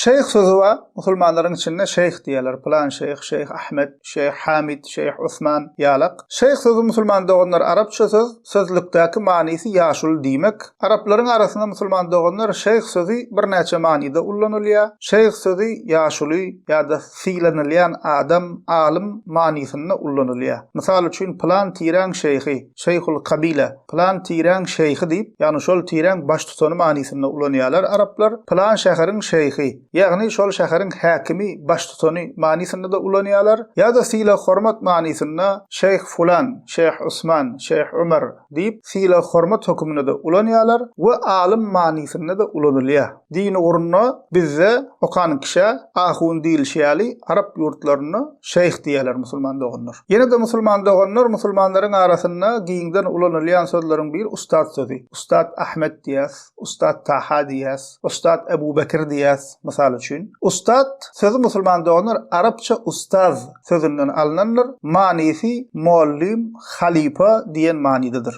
Şeýh sözi bar, musulmanlaryň içinde şeýh diýýärler, pylan şeýh, şeýh Ahmet, şeýh Hamid, şeýh Osman ýalak. Şeýh sözi musulman doganlar arapça söz, sözlükdäki manysy ýaşuly diýmek. Araplaryň arasynda musulman doganlar şeýh sözi birnäçe manyda ullanylýar. Şeýh sözi ýaşuly ýa-da sylanylýan adam, alym manysynda ullanylýar. Mysal üçin pylan tiräň şeýhi, şeýhul kabile, Pylan tiräň şeýhi diýip, ýagny şol tiräň baştutany manysynda ulanýarlar araplar. Pylan şäheriň şeýhi, ýagny şol şäheriň häkimi, baştutany manysynda-da ulanýarlar. Ýa-da sylag-hormat manysynda şeýh fulan, şeýh Usman, şeýh Umar diýip, sylag-hormat höküminde-de ulanýarlar we alym manysynda-da ulanylýar. Din ugrunda bizde okan kişä ahun diýlişi ýaly arap ýurtlarynda şeýh diýýärler musulman doganlar. Ýene-de musulman doganlar musulmanlaryň arasynda giňden ulanylýan sözleriň biri ustad sözi. Ustad Ahmet diýýäs, ustad Taha diýýäs, ustad Ebu Bekir diýýäs mysal üçin. Ustad sözi musulman doganlar arapça ustaz sözünden alnandyr, manysy mollym, halypa diýen manydadyr.